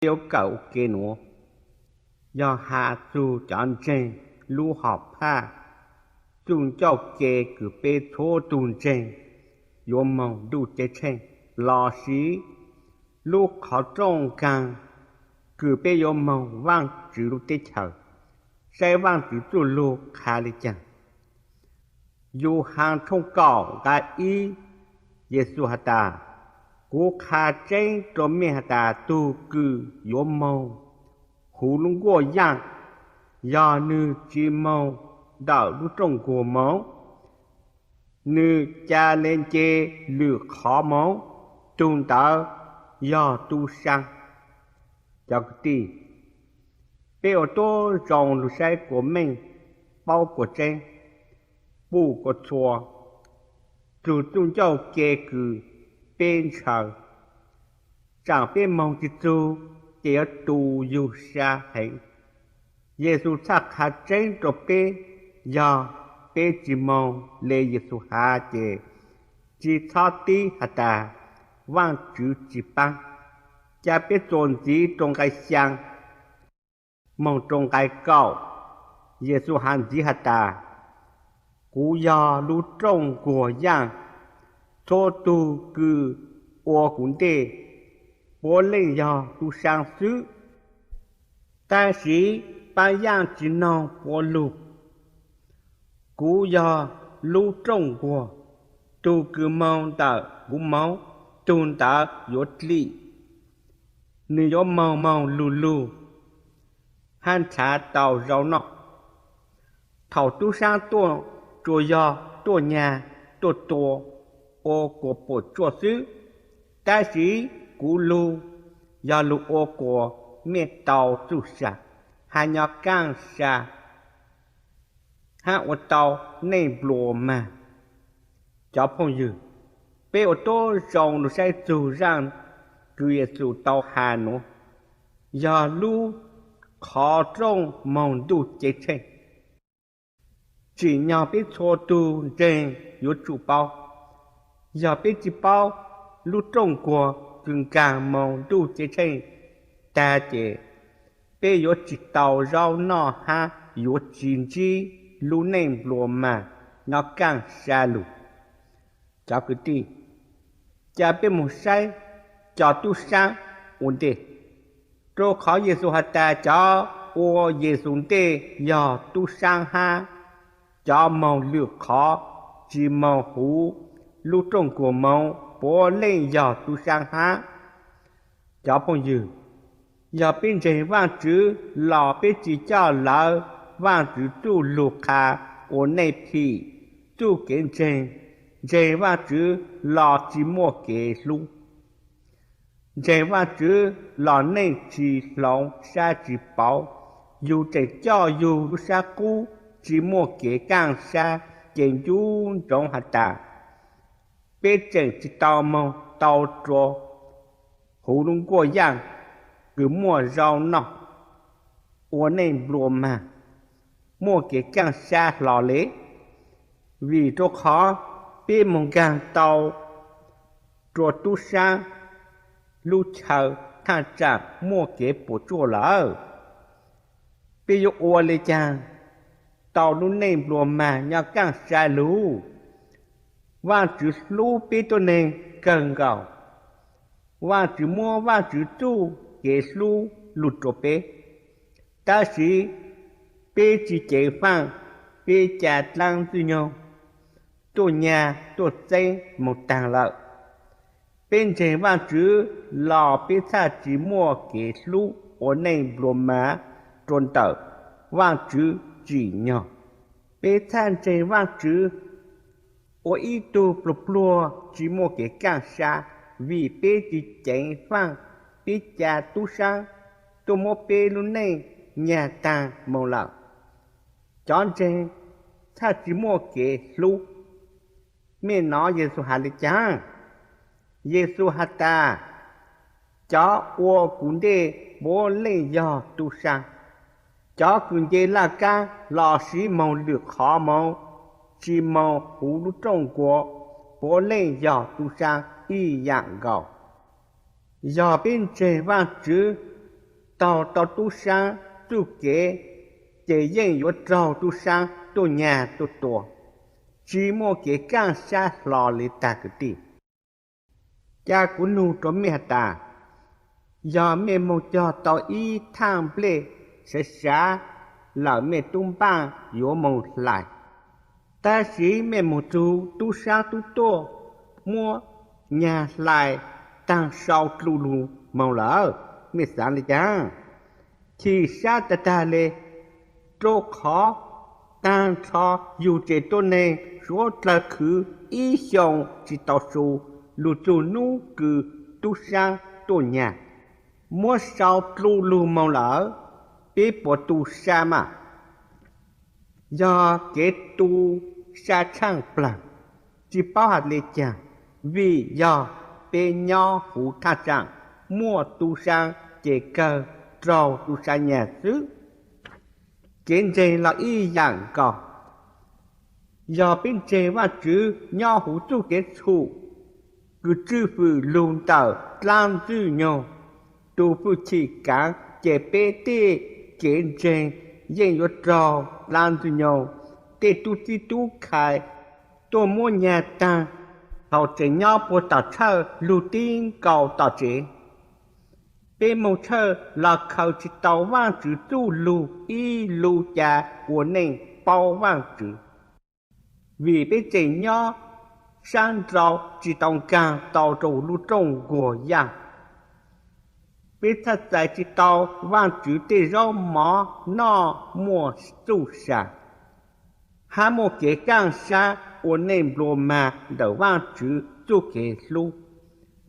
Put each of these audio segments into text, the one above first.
Peb yuav kawm ua ke nuav yog has txug cov ntseeg lub hom phaj txuj ncauj ke kws peb txhua tug ntseeg yuav moog Ntuj Ceeb Tsheej, lossis lub qhov rooj nkaag kws peb yuav moog Vaajtswv lub teb chaws, saib Vaajtswv txuj lug qha le caag. Yus Has tshooj kaum nqai ib, Yexus has tas, Kuv qha tseeb rua mej has tas tug kws yuav moog huv lub nkuaj yaaj, yog nwg tsi moog ntawm lub rooj nkuag moog, nwg ca le nce lwm qhov moog, tug ntawd yog tub saab. Cov kwv tij, peb ua tuab zoo lug saib kuas meej paub kuas tseeb, puj kuas txhua, txug txuj ncauj ke kws peb ntshaw. Tsaam peb moog tsi txug ces yuav tu yug sab heev. Yexus txhaj qha tseeb rua peb, yog peb tsi moog le Yexus has ces tsi txhob tib has tas Vaajtswv tsi paab. Ca peb txuas ntxiv rua nqai xyaa moog rua nqai kaum, Yexus has ntxiv has tas, Kuv yog lub rooj nkuag yaaj, txhua tug kws ua kuv ntej puav leej yog tub saab xwb, tab sis paab yaaj tsi noog puav lug. Kuv yog lub rooj nkuag, tug kws moog ntawm kuv moog, tug ntawd yuav dlim, nwg yuav moog moog lug lug hab nrhav tau zaub noj. Thaum tub saab tuaj tsuas yog tuaj nyag, tuaj tua, ua kuas puam tsuaj xwb, tab sis kuv lug yog lug ua kuas mej tau txuj sa, has nyob kaaj sa, hab ua tau neej nplua mag. Cov phooj ywg, peb ua tuab zoo lug saib txug zaaj kws Yexus tau has nuav, yog lub qhov rooj moog Ntuj Ceeb Tsheej. Tsim nyog peb txhua tug ntseeg yuav tsum paub, yog peb tsi paub lub rooj nkuag kws nkaag moog Ntuj Ceeb Tsheej tag ces peb yuav tsi tau zaub noj hab yuav tsi ntsib lub neej nplua mag nyob kaaj sa lug. Cov kwv tij, ca peb moog saib cov tub saab ua ntej, rua qhov Yexus has tas cov ua Yexus ntej yog tub saab hab, cov moog lwm qhov tsi moog huv lub rooj nkuag moog puav leej yog tub saab hab. Cov phooj ywg, yog peb ntseeg Vaajtswv los peb tsi coj lawv Vaajtswv txuj lug qha ua neej phim txuj kev ntseeg, ntseeg Vaajtswv los tsi muaj kev hlub, ntseeg Vaajtswv los neej tsi hloov sab tsi pauv, yug tseem coj yug lub sab qub tsi muaj kev kaaj sab ces ncu ntsoov has tas peb tseem tsi tau moog tau rua huv lub nkuaj yaaj kws muaj zaub noj, ua neej nplua mag, muaj kev kaaj sab hlo le. Vim rua qhov peb moog nkaag tau rua tub saab lub chaw thaj tsaam muaj kev puam tsuaj lawm, peb yuav ua le caag tau lub neej nplua mag nyob kaaj sab lug? Vaajtswv hlub peb tuab neeg kawg nkaus. Vaajtswv muab Vaajtswv txuj kev hlub lug rua peb, tab sis peb tsi ceev faaj, peb ca dlaab ntxwg nyoog tuaj nyag tuaj txeeb moog taag lawm. Peb ntseeg Vaajtswv los peb txhaj tsi muaj kev hlub ua neej nplua mag rua ntawm Vaajtswv tsim nyog. Peb txhaj ntseeg Vaajtswv ua ib tug pluag pluag tsi muaj kev kaaj sab, vim peb tsi ceev faaj, peb ca tub saab tuaj muab peb lub neej nyag taag moog lawm. Cov ntseeg txhaj tsi muaj kev hlub. Mej nov Yexus has le caag? Yexus has tas, cov ua kuv ntej puav leej yog tub saab. Cov kws nce laj kab los sis moog lwm qhov moog, tsi moog huv lub rooj nkuag, puav leej yog tub saab ib yaam nkaus. Yog peb ntseeg Vaajtswv taug tau tub saab txuj kev, ces yeej yuav raug tub saab tuaj nyag tuaj tua, tsi muaj kev kaaj sab hlo le taag kwv tij. Ca kuv nug rua mej has tas, yog mej moog cog tau ib thaaj nplej sav sav lawm mej tub npaaj yuav moog hlais, tab sis mej moog txug tub saab tub tuaj muab nyag hlais taag sau dlu lug moog lawm, mej xaav le caag? Chim sab tag tag le, rua qhov taag nrho yug tsev tuab neeg suav dlawg khwv ib xyoo tsi tau su lug txug nub kws tub saab tuaj nyag muab sau dlu lug moog lawm, peb puas tu sab mas? Yog kev tu sab tshaaj plawg, tsi paub has le caag, vim yog peb nyob huv thaaj tsaam muaj tub saab ces kawg raug tub saab nyag xwb. Kev ntseeg los ib yaam nkaus, yog peb ntseeg Vaajtswv nyob huv txuj kev txhum kws tswj fwm lug ntawm dlaab Ntxwg Nyoog tug fwj chim kaav, ces peb tej kev ntseeg yeej yuav raug dlaab Ntxwg Nyoog tej tub txib tub khai tuaj muab nyag taag thaus tseem nyob puag tom tshawj lug tib nkaus tom tsev. Peb moog tshawj los khaws tsi tau Vaajtswv txuj lug ib lub ca ua neej paub Vaajtswv, vim peb tseem nyob saab nrau tsi tau nkaag tau rua lub rooj nkuag yaaj. Peb txhaj txais tsi tau Vaajtswv tej zaub mov noj muaj txuj sa, hab muaj kev kaaj sab ua neej nplua mag ntawm Vaajtswv txuj kev hlub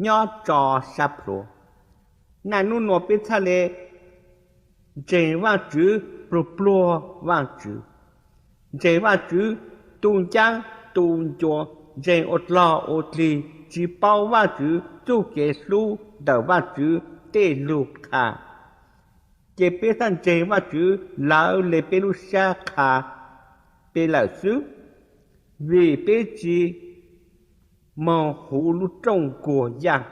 nyob tso sab plhuav. Naj nub nuav peb txhaj le ntseeg Vaajtswv pluag pluag Vaajtswv, ntseeg Vaajtswv tu ncaab tu ncua, ntseeg ua dlog ua dlig, tsi paub Vaajtswv txuj kev hlub ntawm Vaajtswv tej lug qha, ces peb txhaj ntseeg Vaajtswv lawv le peb lub sab qha peb lawm xwb, vim peb tsi moog huv lub rooj nkuag yaaj.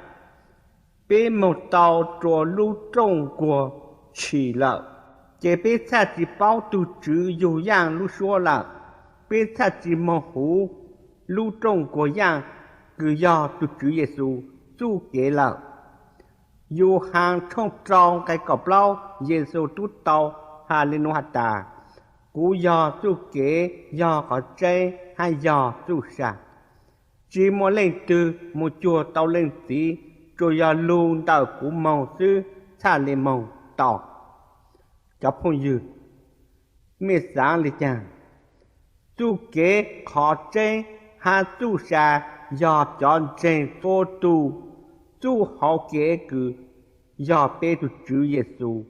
Peb moog tau rua lub rooj nkuag tshis lawm, ces peb txhaj tsi paub tug Tswv yug yaaj lub suab lawm. Peb txhaj tsi moog huv lub rooj nkuag yaaj kws yog tug Tswv Yexus txuj kev lawm. Yus Has tshooj rau nqai kaum plaub, Yexus tub tau has le nuav has tas, kuv yog txuj kev, yog qhov tseeb, hab yog txuj sa. Tsi muaj leej twg moog cuag tau Leej Txiv, tsuas yog lug ntawm kuv moog xwb txhaj le moog tau. Cov phooj ywg, mej xaav le caag? Txuj kev, qhov tseeb, hab txuj sa yog cov ntseeg txhua tug txuj hauv kev kws yog peb tug Tswv Yexus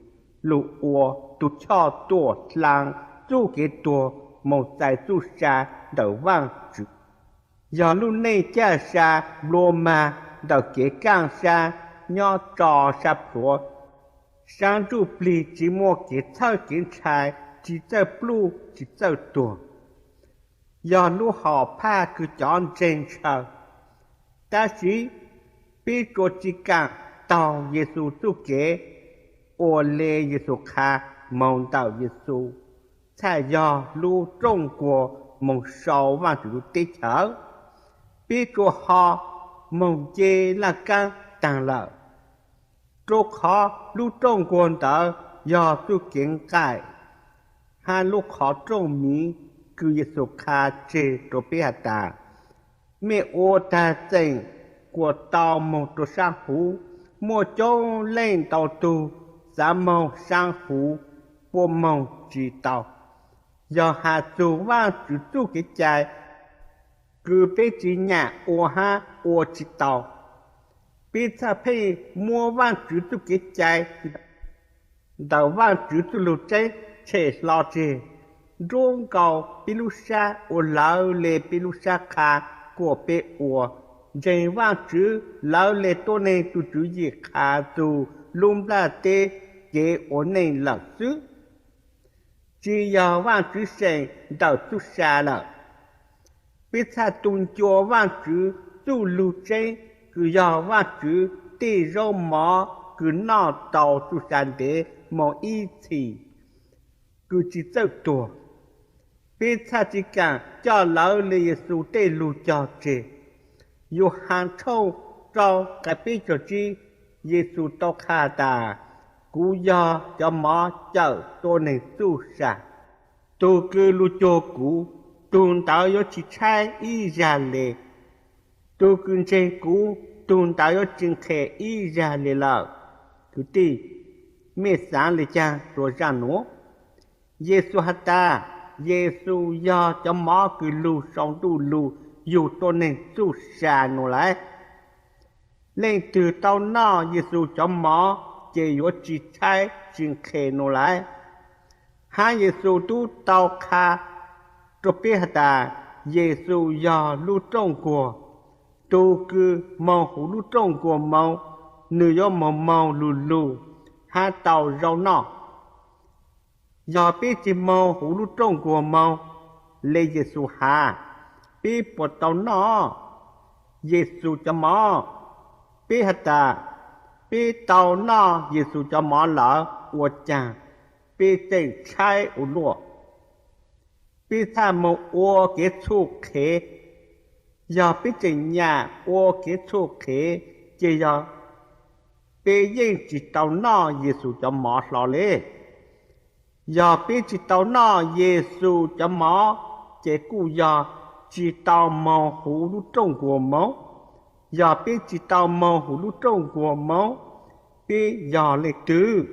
lug ua tug choj tuam dlaab txuj kev tuag moog txais txuj sa ntawm Vaajtswv. Yog lub neej caj sa nplua mag ntawm kev kaaj sab nyob tso sab plhuav, saab ntsuj plig tsi muaj kev txhawj kev ntshai, tsi txawj pluj tsi txawj tuag. Yog lub hom phaj kws cov ntseeg ntshaw, tab sis peb tsuas tsi kaam taug Yexus txuj kev, ua le Yexus qha moog ntawm Yexus, txhaj yog lub rooj nkuag moog sau Vaajtswv lub teb chaws. Peb tsuas ho moog nce laaj kaab taag lawm, rua qhov lub rooj nkuag ntawd yog txuj kev nqaim, hab lub qhov rooj miv kws Yexus qha tseg rua peb has tas, mej ua taag txeem kuas tau moog rua saab huv. Muaj coob leej ntau tug xaav moog saab huv, puab moog tsi tau. Yog has txug Vaajtswv txuj kev cai kws peb tsi nyam ua hab ua tsi tau, peb txhaj pheej muab Vaajtswv txuj kev cai ntawm Vaajtswv txuj lug tseeb tshem hlo tseg, nruab nkaus peb lub sab ua lawv le peb lub sab qha kuas peb ua. Ntseeg Vaajtswv lawv le tuab neeg tug tswv yim qha txug lub nplaj teb kev ua neej lawm xwb, tsi yog Vaajtswv seem ntawm txuj sa lawm. Peb txhaj tu ncua Vaajtswv txuj lug tseeb kws yog Vaajtswv tej zaub mov kws noj tau txuj sa ntev moog ib txhis, kws tsi txawj tuag. Peb txhaj tsi kaam coj lawv le Yexus tej lug cog tseg. Yauhas tshooj rau nqai peb caug tsib, Yexus tau qha tas, Kuv yog cov mov cawm tua neeg txuj sa. Tug kws lug cuag kuv, tug ntawd yuav tsi tshaib ib zag le. Tug kws ntseeg kuv, tug ntawd yuav tsi nqhes ib zag le lawm. Kwv tij, mej xaav le caag txug zaaj nuav? Yexus has tas, Yexus yog cov mov kws lug sau ntuj lug yug tua neeg txuj sa nua lawm. Leej twg tau noj Yexus cov mov ces yuav tsi tshaib tsi nqhes nua lawm. Hab Yexus tub tau qha rua peb has tas, Yexus yog lub rooj nkuag. Tug kws moog huv lub rooj nkuag moog, nwg yuav moog moog lug lug hab tau zaub noj. Yog peb tsi moog huv lub rooj nkuag moog le Yexus has, peb puas tau noj Yexus cov mov? Peb has tas, peb tau noj Yexus cov mov lawm, ua caag peb tseem tshaib ua luaj? Peb txhaj moog ua kev txhuj qhev. Yog peb tseem nyam ua kev txhuj qhev, ces yog peb yeej tsi tau noj Yexus cov mov hlo le. Yog peb tsi tau noj Yexus cov mov, ces kuj yog tsi tau moog huv lub rooj nkuag moog. Yog peb tsi tau moog huv lub rooj nkuag moog, peb yog leej twg?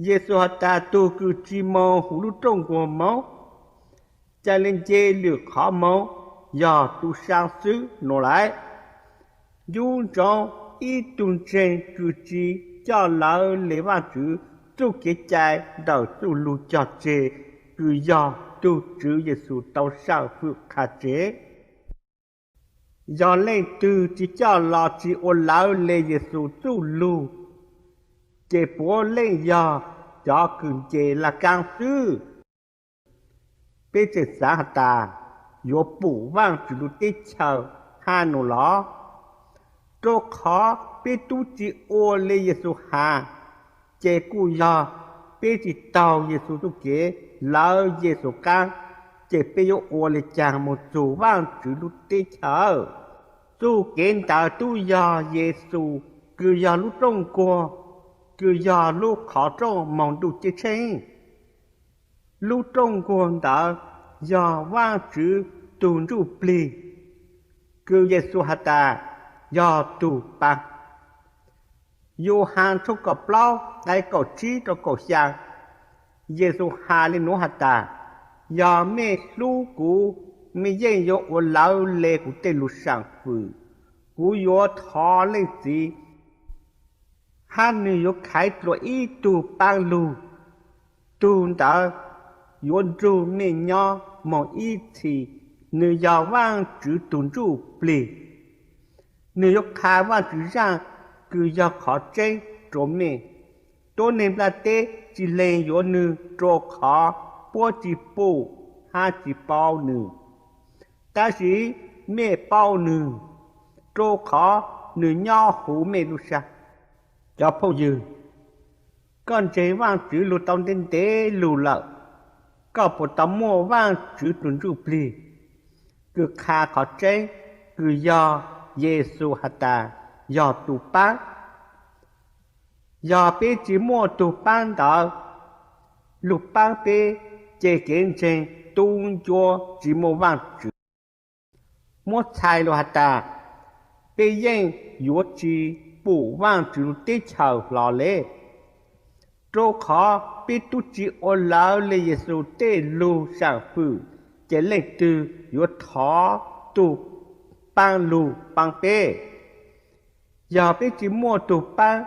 Yexus has tas, tug kws tsi moog huv lub rooj nkuag moog, ca le nce lwm qhov moog, yog tub saab xwb nua lawm. Ncu ntsoov, ib tug ntseeg kws tsi coj lawv le Vaajtswv txuj kev cai ntawm txuj lug cog tseg kws yog tug Tswv Yexus tau saam fwm qha tseg. Yog leej twg tsi coj los tsi ua lawv le Yexus txuj lug, ces puav leej yog cov kws nce laj kaab xwb. Peb tseem xaav has tas yuav pum Vaajtswv lub teb chaws hab nua los? Rua qhov peb tub tsi ua le Yexus has, ces kuj yog peb tsi taug Yexus txuj kev lawv Yexus qaab, ces peb yuav ua le caag moog txug Vaajtswv lub teb chaws? Txuj kev ntawd tub yog Yexus kws yog lub rooj nkuag, kws yog lub qhov rooj moog ntuj ceeb tsheej. Lub rooj nkuag ntawd yog Vaajtswv tug Ntsuj Plig, kws Yexus has tas yog tug paab. Yauhas tshooj kaum plaub nqai kaum tsib rua kaum xyaa, Yexus has le nuav has tas, yog mej hlub kuv, mej yeej yuav ua lawv le kuv tej lug saam fwm. Kuv yuav thov Leej Txiv, hab nwg yuav khaiv dlua ib tug paab lug. Tug ntawd yuav nrug mej nyob moog ib txhis, nwg yog Vaajtswv tug Ntsuj Plig. Nwg yuav qha Vaajtswv zaaj kws yog qhov tseeb rua mej. Tuab neeg nplaj teb tsi lees yuav nwg rua qhov puab tsi pum hab tsi paub nwg. Tab sis mej paub nwg, rua qhov nwg nyob huv mej lub sab. Cov phooj ywg, koj ntseeg Vaajtswv lug tau ntev ntev lug lawm, koj puas tau muaj Vaajtswv tug Ntsuj Plig kws qha qhov tseeb kws yog Yexus has tas yog tug paab? Yog peb tsi muaj tug paab ntawd lug paab peb, ces kev ntseeg tub ncua tsi muaj Vaajtswv. Muab txhais lug has tas, peb yeej yuav tsi pum Vaajtswv lub teb chaws hlo le. Rua qhov peb tub tsi ua lawv le Yexus tej lug saam fwm, ces leej twg yuav thov tug paab lug paab peb? Yog peb tsi muaj tug paab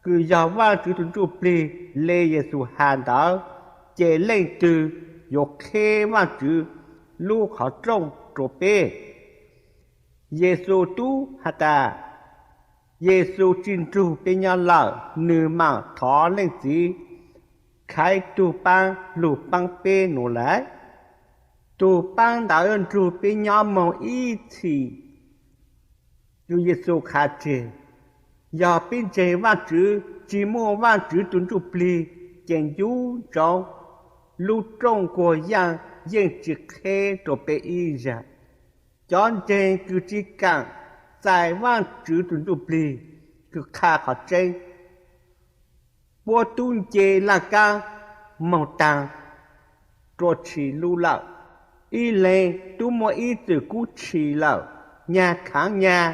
kws yog Vaajtswv tug Ntsuj Plig le Yexus has ntawd, ces leej twg yuav qheb Vaajtswv lub qhov rooj rua peb? Yexus tub has tas, Yexus tsi nrug peb nyob lawm, nwg maam thov Leej Txiv khaiv tug paab lug paab peb nua lawm. Tug paab ntawd yuav nrug peb nyob moog ib txhis. Tswv Yexus qha tseg, Yog peb ntseeg Vajtswv tsis muaj Vajtswv tus Ntsujplig, ces ncu ntsoov lub rooj nkuaj yaaj yeej tsis qheb rau peb ib zaug. Cov ntseeg kws tsis kaam txais Vajtswv tus Ntsujplig kws qha qhov tseeb, puab tub nce laj kaab moog taag rua tshis lub lawm. Ib leeg tub muaj ib txwm kub tshis lawm, nyag khaav nyag,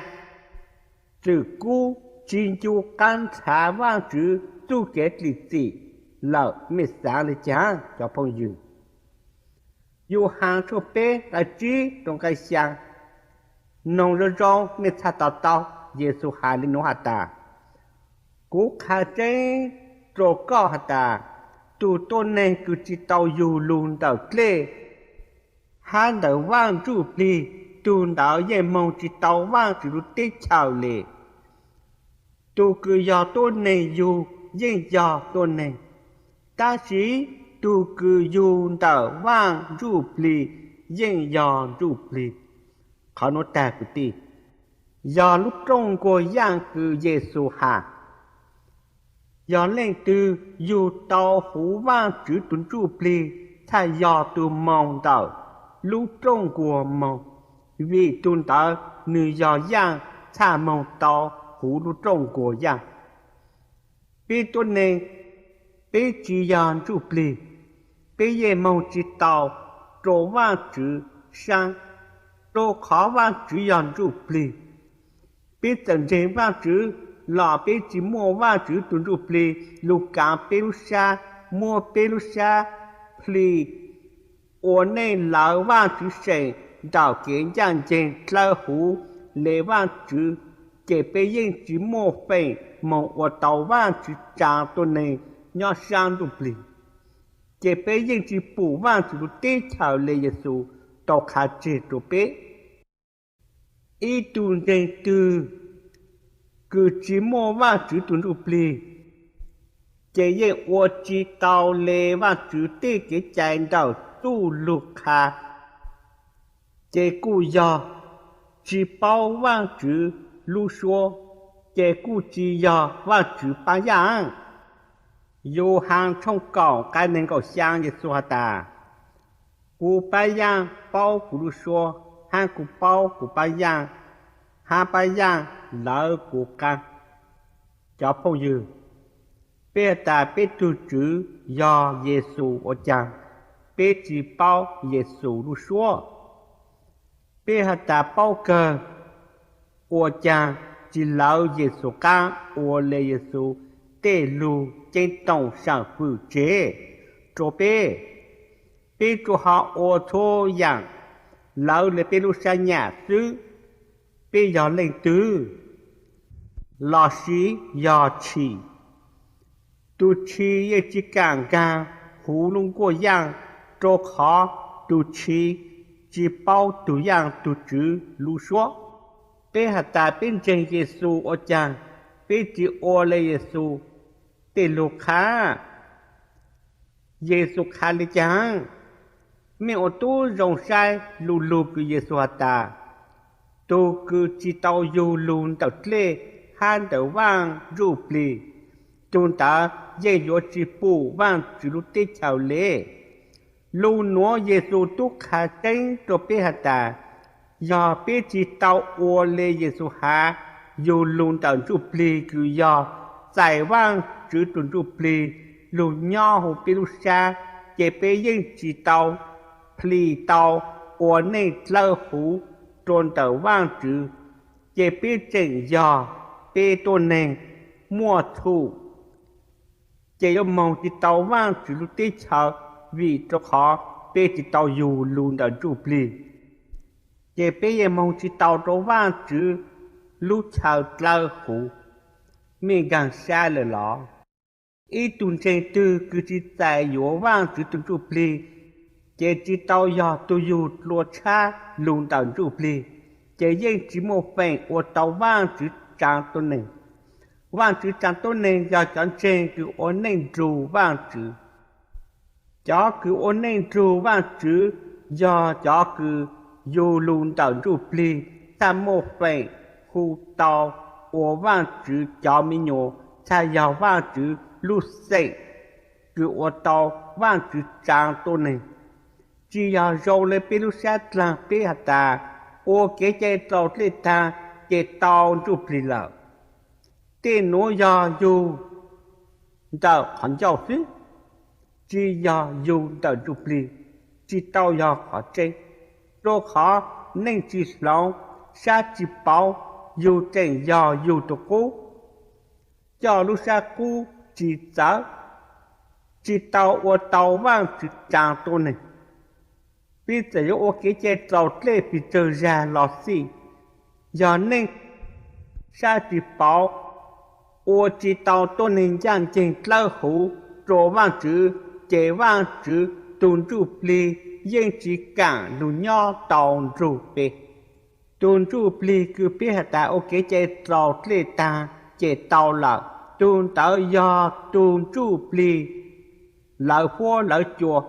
txwm kub tsis ncu qaab ntxhaav Vajtswv txuj kev lim txim lawm. Mej xaav le caag cov phooj ywg? Yauhas tshooj peb nqai tsib rua nqai xyaa, noog zoo zoo mej txhaj to taub. Yexus has le nuav has tas, Kuv qha tseeb rua koj has tas, tug tuab neeg kws tsis tau yug lug ntawm dlej hab ntawm Vaaj Ntsuj Plig, tug ntawd yeej moog tsis tau Vaajtswv lub teb chaws le. Tug kws yog tuab neeg yug yeej yog tuab neeg, tab sis tug kws yug ntawm Vaaj Ntsuj Plig yeej yog Ntsuj Plig. Qhov nuav taag kwv tij, yog lub rooj nkuaj yaaj kws Yexus has. Yog leej twg yug tau huv Vaajtswv tus Ntsujplig txhaj yog tug moog ntawm lub rooj nkuaj moog, vim tug ntawd nwg yog yaaj txhaj moog tau huv lub rooj nkuaj yaaj. Peb tuab neeg, peb tsis yog Ntsuj Plig, peb yeej moog tsis tau rua Vaajtswv saab, rua qhov Vaajtswv yog Ntsuj Plig. Peb txawm ntseeg Vaajtswv los peb tsis muaj Vaajtswv tus Ntsujplig lug kaav peb lub sab, muab peb lub sab plhis ua neej lawv Vaajtswv seem ntawm kev ncaaj nceeg dlawb huv le Vaajtswv, ces peb yeej tsis muaj feem moog ua tau Vaajtswv tsaa tuab neeg nyob saab Ntsuj Plig, ces peb yeej tsis pum Vaajtswv lub teb chaws le Yexus tau qha tseg rua peb. Ib tug ntseeg twg kws tsis muaj Vaajtswv tus Ntsujplig, ces yeej ua tsis tau le Vaajtswv tej kev cai ntawm txuj lug qha, ces kuj yog tsis paub Vaajtswv lub suab, ces kuj tsis yog Vaajtswv paab yaaj. Yauhas tshooj kaum nqai neeg nkaum xyaa Yexus has tas, Kuv paab yaaj paub kuv lub suab, hab kuv paub kuv paab yaaj, hab paab yaaj lawv kuv qaab. Cov phooj ywg, peb has tas peb tug Tswv yog Yexus ua caag peb tsis paub Yexus lub suab? Peb has tas paub kawg, ua caag tsis lawv Yexus qaab, ua le Yexus tej lug ceeb toom saam fwm tseg rua peb? Peb tsuas ho ua txhua yaam lawv le peb lub sab nyam xwb. Peb yog leej twg? Lossis yog tshis? Tug tshis yeej tsis kaam nkaag huv lub nkuaj yaaj, rua qhov tug tshis tsis paub tug yaaj tug Tswv lub suab. Peb has tas peb ntseeg Yexus ua caag peb tsis ua le Yexus tej lug qha? Yexus qha le caag? Mej ua tub zoo saib lu lug kws Yexus has tas, tug kws tsis tau yug lug ntawm dlej hab ntawm Vaaj Ntsuj Plig, tug ntawd yeej yuav tsis pum Vaajtswv lub teb chaws le. Lug nuav Yexus tub qha tseeb rua peb has tas, yog peb tsis tau ua le Yexus has, yug lug ntawm Ntsuj Plig kws yog txais Vaajtswv tus Ntsuj Plig lug nyob huv peb lub sab, ces peb yeej tsis tau plhis tau ua neej dlawb huv rua ntawm Vaajtswv, ces peb tseem yog peb tuab neeg muaj txhum, ces yuav moog tsis tau Vaajtswv lub teb chaws, vim rua qhov peb tsis tau yug lug ntawm Ntsuj Plig, ces peb yeej moog tsis tau rua Vaajtswv lub chaw dlawb huv. Mej nkaag sab lawm los? Ib tug ntseeg twg kws tsis txais yuav Vaajtswv tus Ntsuj Plig, ces tsis tau yog tug yug dlua tshab lug ntawm Ntsuj Plig, ces yeej tsis muaj feem ua tau Vaajtswv tsaa tuab neeg. Vaajtswv tsaa tuab neeg yog cov ntseeg kws ua neej nrug Vaajtswv. Cov kws ua neej nrug Vaajtswv yog cov kws yug lug ntawm Ntsuj Plig txhaj muaj feem hu tau ua Vaajtswv cov me nyuam, txhaj yog Vaajtswv lub xeem kws ua tau Vaajtswv tsaa tuab neeg. Tsi yog zoo le peb lub sab dlaag peb has tas, ua kev cai raus dlej taag ces tau ntsuj plig lawm. Tej nuav yog yug ntawm qhov ncauj xwb, tsi yog yug ntawm ntsuj plig, tsi tau yog qhov tseeb. Rua qhov neej tsi hloov, sab tsi pauv, yug tseem yog yug tug qub, coj lub sab qub tsi txawv, tsi tau ua tau Vaajtswv tsaa tuab neeg. Peb txawm yuav ua kev cai raus dlej pes tsawg zag los xij, yog neej sab tsi pauv, ua tsi tau tuab neeg ncaaj nceeg dlawb huv rua Vaajtswv, ces Vaajtswv tug ntsuj plig yeej tsi kaam lug nyob tau nrug peb. Tug ntsuj plig kws peb has tas ua kev cai raus dlej taag ces tau lawm, tug ntawd yog tug ntsuj plig lawv huab lawv cua,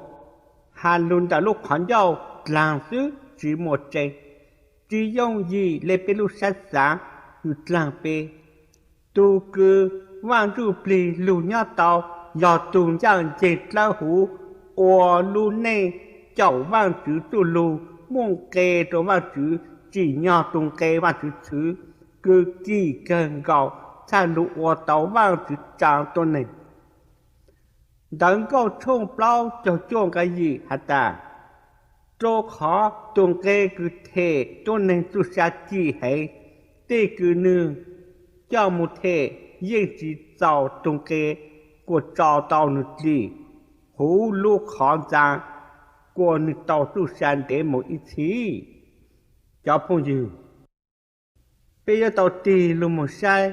has lug ntawm lub qhov ncauj dlaag xwb tsi muaj tseeb, tsi yooj yim le peb lub sab xaav kws dlaag peb. Tug kws Vaaj Ntsuj Plig lug nyob tau yog tug ncaaj nceeg dlawb huv ua lub neej caum Vaajtswv txuj lug, muaj nqe rua Vaajtswv, tsim nyog tug nqe Vaajtswv txhwv kws kim kawg nkaus txhaj lug ua tau Vaajtswv tsaa tuab neeg. Ntawv Nkauj tshooj plaub caug cuaj nqe yim has tas, rua qhov tug nqe kws them tuab neeg txuj sa kim heev, tej kws nwg coj moog them yeej tsi txaus tug nqe kuas tso tau nwg dlim huv lub qhov ntxaa kuas nwg tau txuj sa ntev moog ib txhis. Cov phooj ywg, peb yuav tau tig lug moog saib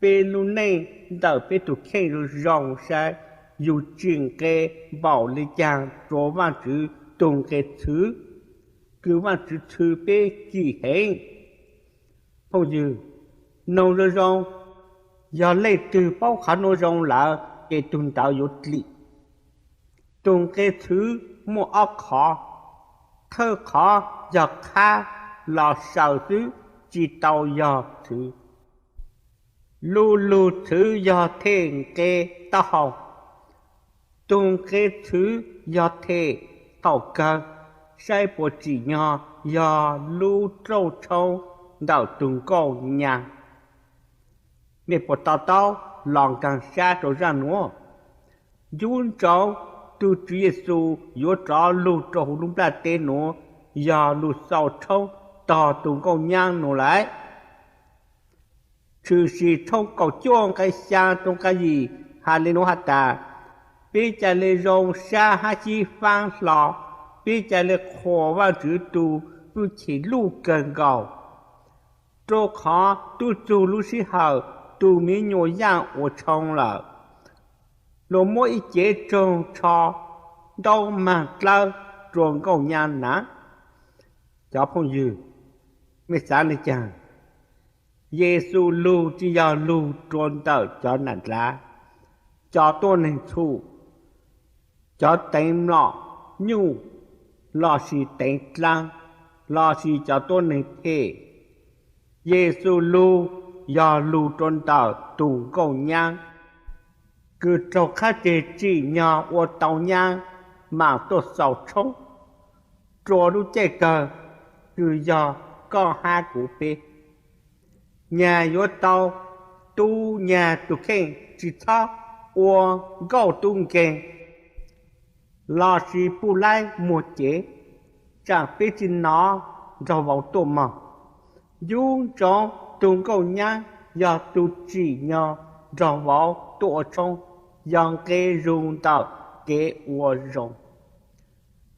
peb lub neej ntawm peb tug kheej zoo zoo saib yug tsim nqe npaum le caag rua Vaajtswv tug nqe txhwv, kws Vaajtswv txhwv peb kim heev. Phooj ywg, noog zoo zoo, yog leej twg paub qhov nuav zoo lawm ces tug ntawd yuav dlim. Tug nqe txhwv muaj ob qhov, thawj qhov yog qhab los saws xwb, tsi tau yog txhwv. Lub lug txhwv yog them nqe taub hau. Tug nqe txhwv yog them thaum kawg, saib puas tsim nyog yog lub rauj tshoob ntawm tug nkauj nyaab. Mej puas to taub los nkaag sab rua zaaj nuav? Ncu ntsoov tug Tswv Yexus yuav rov lug rua huv lub nplaj teb nuav yog lug xaus tshoob tog tug nkauj nyaab nuav lawm. Tshwm Sim tshooj kaum cuaj nqe xyaa rua nqe yim has le nuav has tas, peb ca le zoo sab hab sib faab hlo, peb ca le qhuas Vaajtswv tug hwj chim luj kawg nkaus. Rua qhov tub txug lub sij hawm tug miv nyuas yaaj ua tshoob lawm, luas muab ib cev tsoog tsho ntaub maag dlawb rua nkauj nyaab na. Cov phooj ywg, mej xaav le caag? Yexus lug tsi yog lug rua ntawm cov nam dlav, cov tuab neeg txhum, cov teev mlom nyuj, lossis teev dlaab, lossis cov tuab neeg phem. Yexus lug yog lug rua ntawm tug nkauj nyaab kws raug qhab tseg tsim nyog ua tau nyaab maam tuaj xaus tshoob rua lub caij kawg kws yog koj hab kuv peb. Nyag yuav tau tub nyag tug kheej, tsi txhob ua nkauj tub nkeeg lossis puj laib muag cev, tsaam peb tsi nov nraug vauv tuaj moog. Ncu ntsoov tug nkauj nyaab yog tug tsim nyog nraug vauv tuaj ua tshoob, yog nqe zug ntawm kev ua zoo.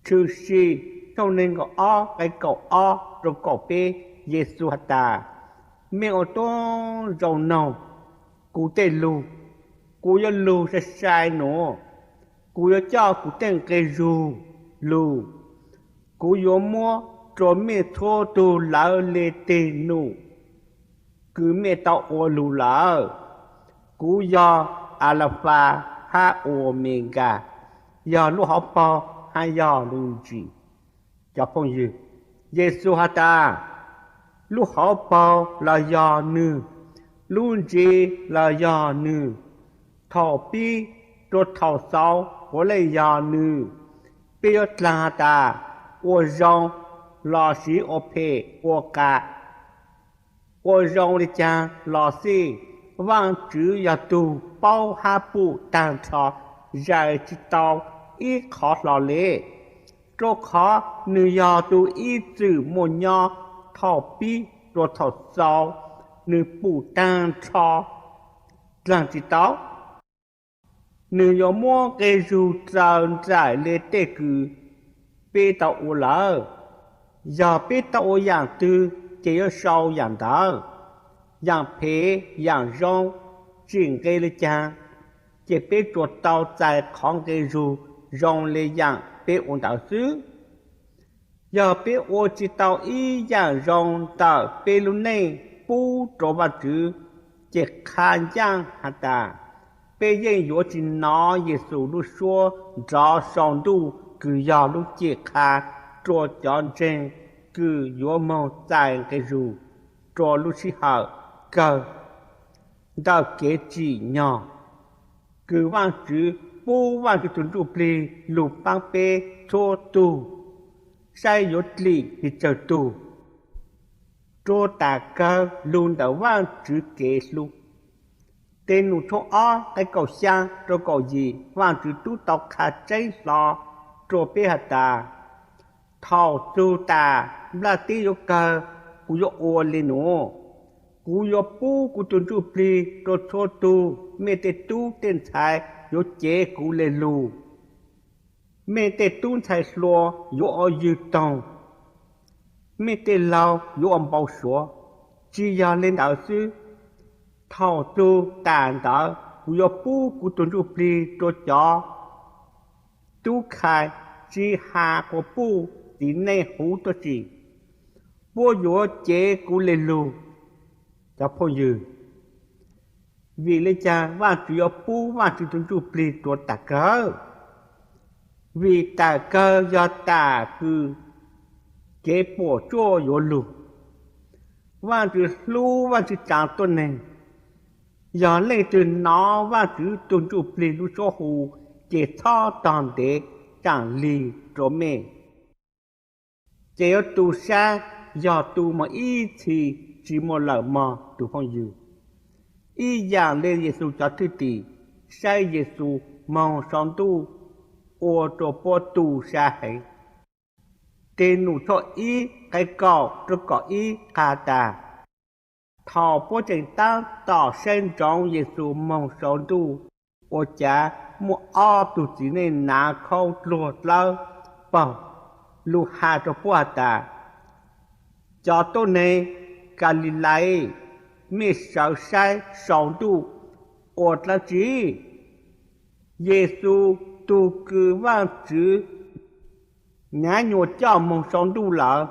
Tshwm Sim tshooj neeg nkaum ob nqe kaum ob rua kaum peb, Yexus has tas, mej ua tub zoo noog kuv tej lug, kuv yuav lug sai sai nuav, kuv yuav coj kuv tej nqe zug lug, kuv yuav muab rua mej txhua tug lawv le teg num kws mej tau ua lug lawm. Kuv yog Alafas hab Omegas, yog lub hauv paug hab yog lub ntsis. Cov phooj ywg, Yexus has tas, lub hauv paug los yog nwg lub ntsiab los yog nws, thaum pib rua thaum xaus puav leej yog nws. Peb yuav dlaag has tas, ua zoo lossis ua phem ua qas, ua zoo le caag los xij, Vaajtswv yog tug paub hab pum taag nrho zais tsi tau ib qhov hlo le, rua qhov nws yog tug ib txwm muaj nyob thaum pib rua thaum xaus, nws pum taag nrho dlaag tsi tau. Nws yuav muab nqe zug txaws nraim le tej kws peb tau ua lawm. Yog peb tau ua yaam twg ces yuav sau yaam ntawd. Yaam phem yaam zoo, tsim nqe le caag, ces peb tsuas tau txais qhov nqe zug zoo le yaam peb ua ntawd xwb. Yog peb ua tsi tau ib yaam zoo ntawm peb lub neej pub rua Vaajtswv, ces qha ncaaj has tas, peb yeej yuav tsi nov Yexus lub suab nrov sau ntuj kws yog lub ceg qha rua cov ntseeg kws yuav moog txais nqe zug rua lub sij hawm kawg ntawm kev tsim nyog kws Vaajtswv pub Vaajtswv tug Ntsujplig lug paab peb txhua tug, saib yuav dlim pes tsawg tug rua tas kawg lug ntawm Vaajtswv kev hlub. Des num tshooj ob nqe kaum xyaa rua kaum yim, Vaajtswv tub tau qha tseeb hlo rua peb has tas, thaum txug tas nplaj teb yuav kawg, kuv yuav ua le nuav. Kuv yuav pub kuv tug Ntsujplig rua txhua tug. Mej tej tub tej ntxhais yuav cev kuv le lug. Mej tej tub ntxhais hluas yuav ua ywg toog, mej tej laug yuav ua npau suav. Tsi yog le ntawd xwb, thaum txug tas ntawd kuv yuav pub kuv tug Ntsujplig rua cov tub khai, tsi has quas puj, txiv neej huv tuab si. Puab yuav cev kuv le lug. Cov phooj ywg, vim le caag Vaajtswv yuav pub Vaajtswv tug Ntsujplig rua tas kawg? Vim tas kawg yog tas kws kev puam tsuaj yuav lug. Vaajtswv hlub Vaajtswv tsaa tuab neeg. Yog leej twg nov Vaajtswv tug Ntsujplig lub suab hu, ces txhob tog ntev tsaam lig rua mej, ces yuav tu sab yog tu moog ib txhis tsi muaj lawm mog tug phooj ywg. Ib yaam le Yexus cov thwj tim saib Yexus moog sau ntuj ua rua puab tu sab heev. Des num tshooj ib nqe kaum rua kaum ib qha tas, thaum puab tseem taab tom saib ntsoov Yexus moog sau ntuj, ua cas muaj ob tug txiv neej nav khaub dluag dlawb paug lug has rua puab has tas, cov tuab neeg Kalilais, mej sawv saib sau ntuj ua dlaab tsi? Yexus tug kws Vaajtswv nyaav nyuas coj moog sau ntuj lawm,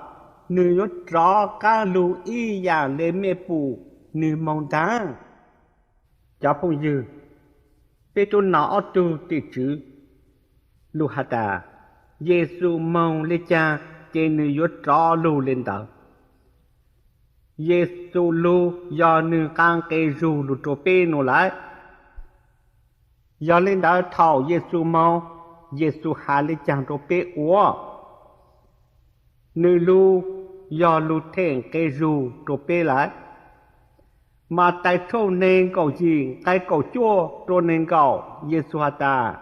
nwg yuav rov qaab lug ib yaam le mej pum nwg moog ntaag. Cov phooj ywg, peb tub nov ob tug tim tswv lug has tas, Yexus moog le caag ces nwg yuav rov lug le ntawd. Yexus lug yog nwg qaa nqe zug lug rua peb nuav lawm. Yog le ntawd thaum Yexus moog, Yexus has le caag rua peb ua? Nwg lug yog lug them nqe zug rua peb lawm. Mathais tshooj neeg kaum yim nqe kaum cuaj rua neeg nkaum, Yexus has tas,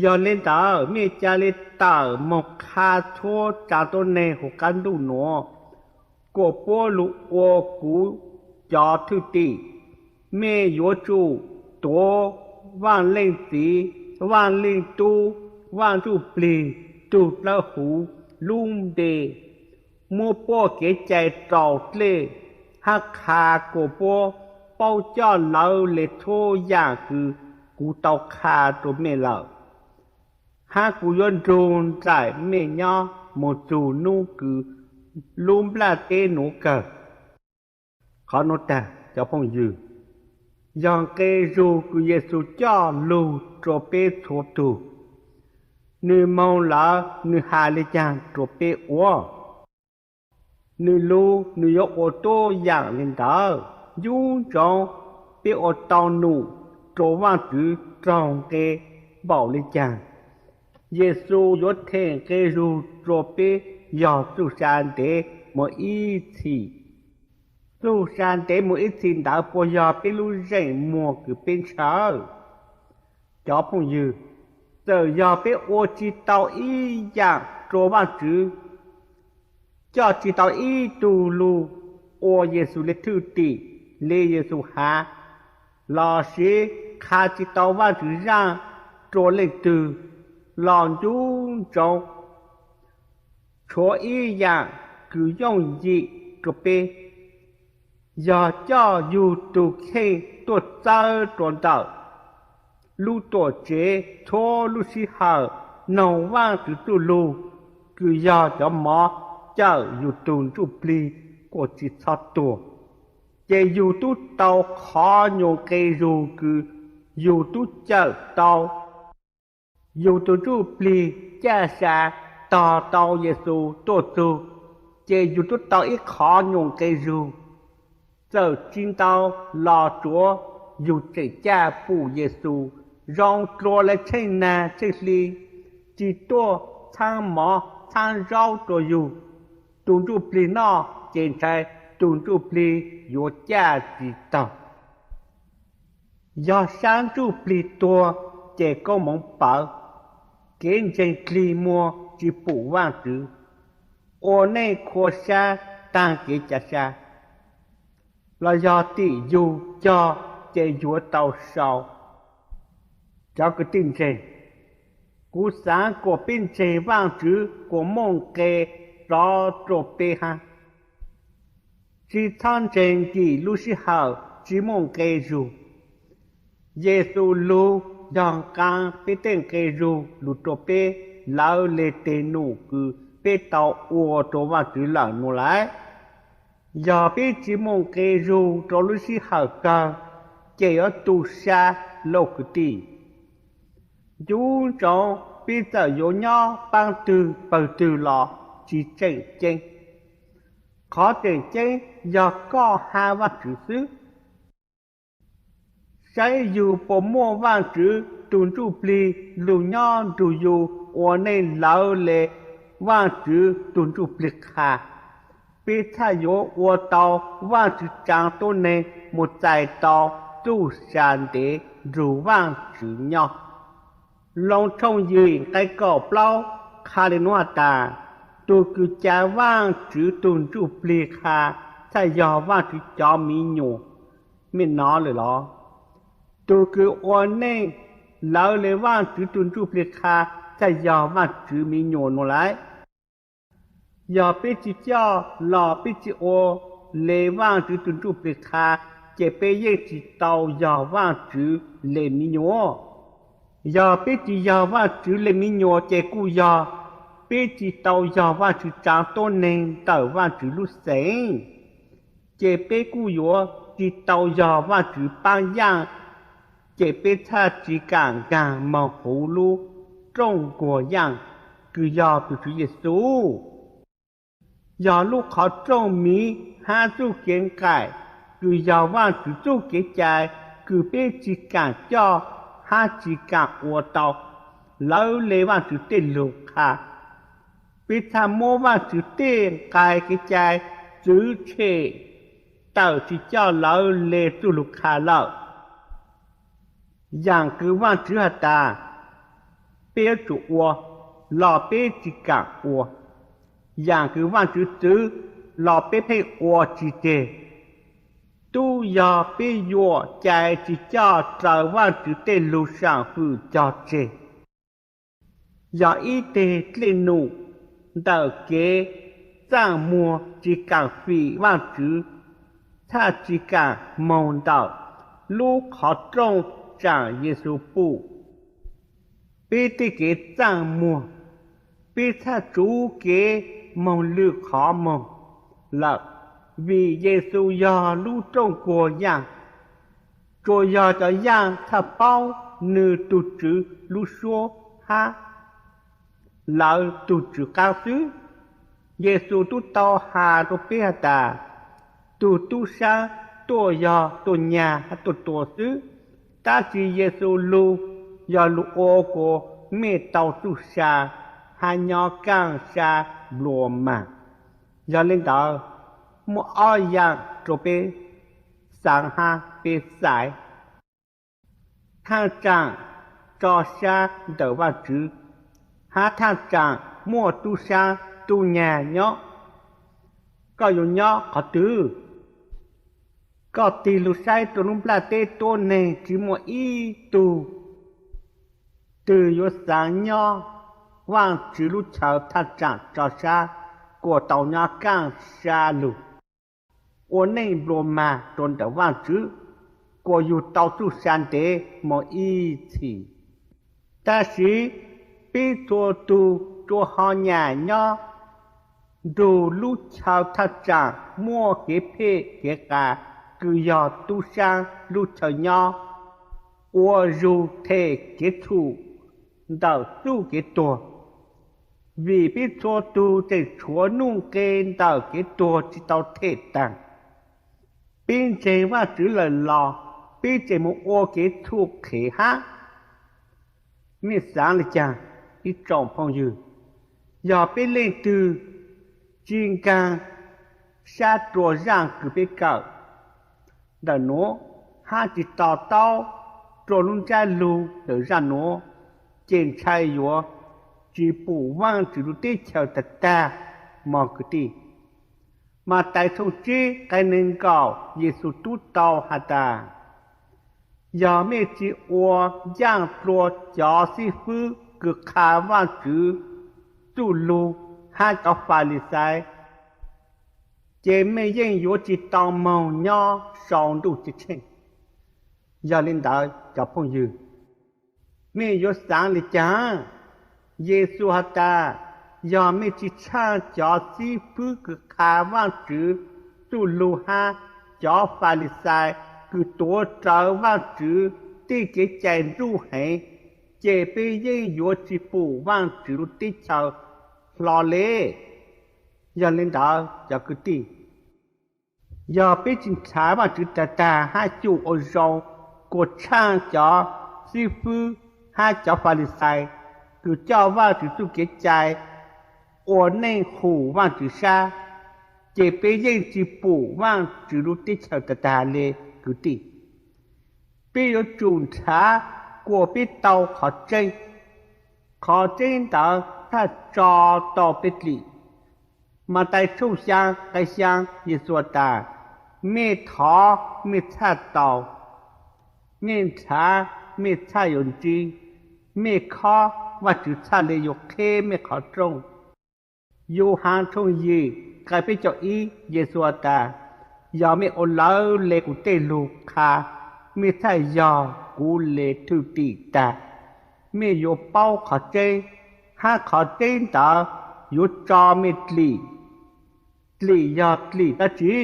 yog le ntawd mej ca le tawm moog qha txhua tsaa tuab neeg huv qaab ntuj nuav kuas puab lug ua kuv cov thwj tim. Mej yuav tsum tuav Vaaj Leej Txiv, Vaaj Leej Tub, Vaaj Ntsuj Plig tug dlawb huv lub npe, muab puab kev cai rau dlej, hab qha kuas puab paub coj lawv le txhua yaam kws kuv tau qha rua mej lawm. Hab kuv yuav nrug nraim mej nyob moog txug nub kws lub nplaj teb nuav kawg. Qhov nuav taag cov phooj ywg, yog nqe zug kws Yexus coj lug rua peb txhua tug. Nwg moog lawm nwg has le caag rua peb ua? Nwg lug nwg yuav ua tuab yaam le ntawd. Ncu ntsoov peb ua tau num rua Vaajtswv raug nqe npaum le caag, Yexus yuav them nqe zug rua peb yog txuj sa ntev moog ib txhis. Txuj sa ntev moog ib txhis ntawd puas yog peb lub zeem muag kws peb ntshaw? Cov phooj ywg, txawm yog peb ua tsi tau ib yaam rua Vaajtswv, coj tsi tau ib tug lug ua Yexus le thwj tim le Yexus has, lossis qha tsi tau Vaajtswv zaaj rua leej twg los ncu ntsoov tshuav ib yaam kws yooj yim rua peb, yog coj yug tug kheej tuaj txawb rua ntawm lub tuam tsev txhua lub sij hawm noog Vaajtswv txuj lug, kws yog cov mov cawm yug tug ntsuj plig kuas tsi txhob tuag, ces yug tub tau qhov nyuas nqe zug kws yug tub cawm tau yug tug ntsuj plig caj sa tog tau Yexus tuaj txug, ces yug tub tau ib qhov nyuas nqe zug. Txawm tsi ntau los tsuav yug tseem caj pum Yexus zoo dlua le tsheej nag tsheej hli, tsi tuaj txhaab mov txhaab zaub rua yug. Tug ntsuj plig noj ces ntshai tug ntsuj plig yuav caj tsi taug. Yog sab ntsuj plig tuag ces koob moov pawv, kev ntseeg dlig muag tsi pum Vaajtswv, ua neej khua sab taag kev ca sa, los yog tim yug cog ces yuav tau sau. Cov kwv tij ntseeg, kuv xaav kuas peb ntseeg Vaajtswv kuas muaj nqe rov rua peb hab, tsi txhob ntseeg nkim lub sij hawm tsi muaj nqe zug. Yexus lug yog nqaa peb tej nqe zug lug rua peb lawv le teg num kws peb tau ua rua Vaajtswv lawm nuav lawm. Yog peb tsi muaj nqe zug rua lub sij hawm kawg, ces yuav tu sab lauj kwv tij. Ncu ntsoov peb txawm yuav nyob paab twg pawg twg los tsi tseem ceeb. Qhov tseem ceeb yog koj hab Vaajtswv xwb. Saib yug puas muaj Vaajtswv tug ntsuj plig lug nyob nrug yug ua neej lawv le Vaajtswv tug ntsuj plig qha, peb txhaj yuav ua tau Vaajtswv tsaav tuab neeg moog txais tau txuj sa ntev nrug Vaajtswv nyob. Loos tshooj yim nqai kaum plaub qha le nuav has tas, tug kws ca Vaajtswv tug ntsuj plig qha txhaj yog Vaajtswv cov mi nyuas. Mej nov lawm los? Tug kws ua neej lawv le Vaajtswv tug ntsuj plig qha txhaj yog Vaajtswv mi nyuas nuav lawm. Yog peb tsi coj los peb tsi ua le Vaajtswv tug ntsuj plig qha, ces peb yeej tsi tau yog Vaajtswv le mi nyuas. Yog peb tsi yog Vaajtswv le mi nyuas ces kuj yog peb tsi tau yog Vaajtswv tsaav tuab neeg ntawm Vaajtswv lub xeem, ces peb kuj yuav tsi tau yog Vaajtswv paab yaaj, ces peb txhaj tsi kaam nkaag moog huv lub rooj nkuag yaaj kws yog tug Tswv Yexus. Yog lub qhov rooj miv hab txuj kev nqaim kws yog Vaajtswv txuj kev cai kws peb tsi kaam coj hab tsi kaam ua tau lawv le Vaajtswv tej lug qha. Peb txhaj muab Vaajtswv tej nqai kev cai txwv tshem tawm tsi coj lawv le txuj lug qha lawm. Yaam kws Vaajtswv has tas peb yuav tsum ua los peb tsi kaam ua, yaam kws Vaajtswv txwv los peb pheej ua tsi tseg. Tub yog peb yuam cai tsi coj raws Vaajtswv tej lug saam hwm cog tseg. Yog ib teg dlej num ntawm kev txaaj muag tsi kaam fim Vaajtswv, txhaj tsi kaam moog ntawm lub qhov rooj tsaam Yexus pum. Peb tej kev txaaj muag, peb txhaj tsuv kev moog lwm qhov moog lawm, vim Yexus yog lub rooj nkuag yaaj. Tsuas yog cov yaaj txhaj paub nwg tug Tswv lub suab hab lawv tug Tswv qaab xwb. Yexus tub tau has rua peb has tas, tug tub saab tuaj yog tuaj nyag hab tuaj tua xwb, tab sis Yexus lug yog lug ua kuas mej tau txuj sa hab nyob kaaj sab nplua mag. Yog le ntawd, muaj ob yaam rua peb xaav hab peb xaiv. Thaaj tsaam tso sab ntawm Vaajtswv hab thaaj tsaam muaj tub sab tub nyag nyob. Koj yuav nyob qhov twg? Koj tig lug saib rua lub nplaj teb tuab neeg tsi muaj ib tug twg yuav xaav nyob Vaajtswv lub chaw thaaj tsaam tso sab kuas tau nyob kaaj sab lug, ua neej nplua mag rua ntawm Vaajtswv, kuas yug tau txuj sa ntev moog ib txhis. Tab sis peb txhua tug tsuas ho nyam nyob nrug lub chaw thaaj tsaam muaj kev phem kev qas kws yog tub saab lub chaw nyob, ua zug them kev txhum ntawm txuj kev tuag. Vim peb txhua tug tseem tshuav nuj nqe ntawm kev tuag tsi tau them taag, peb ntseeg Vaajtswv lawm los peb tseem moog ua kev txhum qhev hab. Mej xaav le caag, ib tsoom phooj ywg? Yog peb leej twg tsi nkaag sab rua zaaj kws peb kawm ntawm nuav hab tsi to taub rua lub ntsab lug ntawm zaaj nuav, ces ntshai yuav tsi pum Vaajtswv lub teb chaws taag taag mog kwv tij. Matais tshooj tsib nqai neeg nkaum, Yexus tub tau has tas, yog mej tsi ua ncaaj dlua cov xib fwb kws qha Vaajtswv txuj lug hab cov Falixais, ces mej yeej yuav tsi tau moog nyob sau ntuj ceeb tsheej. Yog le ntawd cov phooj ywg, mej yuav xaav le caag? Yexus has tas, yog mej tsi tshaaj cov xib fwb kws qha Vaajtswv txuj lug hab cov Falixais kws tuav rawv Vaajtswv tej kev cai ntsuj heev, ces peb yeej yuav tsi pum Vaajtswv lub teb chaws hlo le. Yog le ntawd cov kwv tij, yog peb tsi nrhav Vaajtswv taag taag hab cum ua zoo kuas tshaaj cov xib fwb hab cov Falixais kws coj Vaajtswv txuj kev cai ua neej hum Vaajtswv sab, ces peb yeej tsi pum Vaajtswv lub teb chaws taag taag le kwv tij. Peb yuav tsum nrhav kuas peb tau qhov tseeb. Qhov tseeb ntawd txhaj tso tau peb dlim. Matais tshooj xyaa nqai xyaa, Yexus tas, mej thov mej txhaj tau, mej nrhav mej txhaj yuav ntsib, mej khob Vaajtswv txhaj le yuav qheb mej qhov rooj. Yauhas tshooj yim nqai peb caug ib, Yexus tas, yog mej ua lawv le kuv tej lug qha, mej txhaj yog kuv le thwj tim taag. Mej yuav paub qhov tseeb, hab qhov tseeb ntawd yuav tso mej dlim. Dlim yog dlim dab tsi?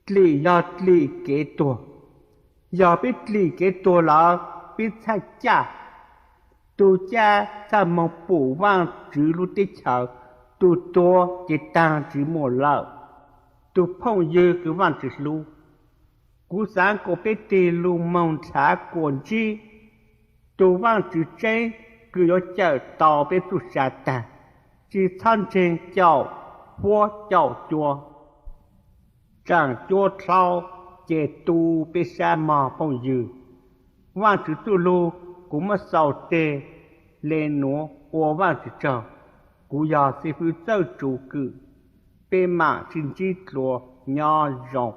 Dlim yog dlim kev tuag. Yog peb dlim kev tuag lawm, peb txhaj caj. Tug caj txhaj moog pum Vaajtswv lub teb chaws, tug tuag ces taag tsi muaj lawm. Tug phooj ywg kws Vaajtswv hlub, kuv xaav kuas peb tig lug moog nrhav kuas ntsib tug Vaajtswv tseeb kws yuav cawm tau peb txuj sa taag, tsi txhob ntseeg caum huab caum cua, tsaam cuab dlhaub, ces tu peb sab mog phooj ywg. Vaajtswv txuj lug kuv muab xaus tseg le nuav ua Vaajtswv tsaug. Kuv yog xib fwb Txawj Tsum Kwm. Peb maam sib ntsib dlua, nyob zoo.